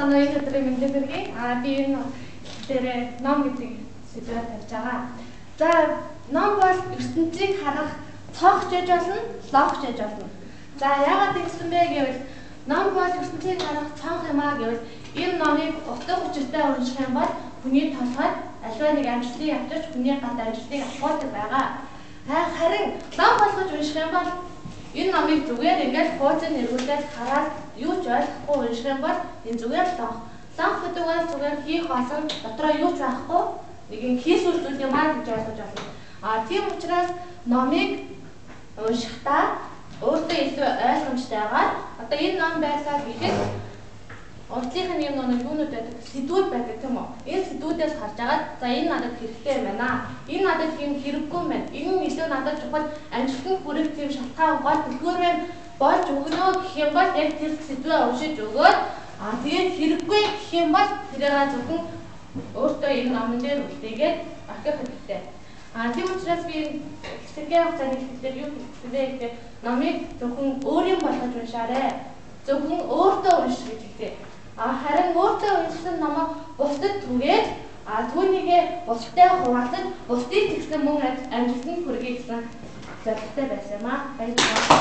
Байцгаана уу, энэ өдрийн мэндийг хүргэе. Би энэ дээр ном гэдэг сэдвээр тавьж байгаа. За, ном бол ертөнцийг харах цонх жиж болно, лонх жиж болно. За, яагаад ингэсэн бэ гэвэл ном бол ертөнцийг харах цонх юм аа гэвэл энэ номыг утга учиртай унших юм бол хүний толгойд аливаа нэг амжилтыг авчирч хүний гад амжилтыг авахдаг байгаа. Харин лом болгож унших юм бол энэ номыг зүгээр ингээд хуучин нэргүүлээд хараад юу ч ойлгохгүй унших юм бол энэ зүгээр лонх. Лонх гэдэг бол зүгээр хийх болсон дотроо юу ч байхгүй нэг юм хийсвэр зүйл юм аа гэж ойлгож байна. Тийм учраас номыг уншихдаа өөртөө илүү ойлгомжтойгоор одоо энэ ном байлаа гэхэд урдлынх нь юм нэг юунууд байдаг, сэдвүүд байдаг тийм үү? Энэ сэдвүүдээс харж агаад за энэ надад хэрэгтэй юм байна. Энэ надад тийм хэрэггүй юм байна. Энэ нь илүү надад чухал амжилтанд хүрэх тийм шалтгаан гол түлхүүр байна болж өгнө гэх юм бол яг тэр сэдвээ уншиж өгөөд тэгээд хэрэггүй гэх юм бол тэрийг зөвхөн өөртөө энэ номон дээр үлдээгээд орхих хэрэгтэй. Тийм учраас би хэсэгэн хугацааны хэлээр юу хэлсэн бэ гэхээр номыг зөвхөн өөрийн болгож уншаарай. Зөвхөн өөртөө унш гэж хэлээ. Харин өөртөө уншсан номоо бусдад түгээд түүнийгээ бусдтай хуваалцаж бусдыг тэгсэн мөн амжилтанд хүргэе гэсэн зорилготой байсан юм аа. Баярлалаа.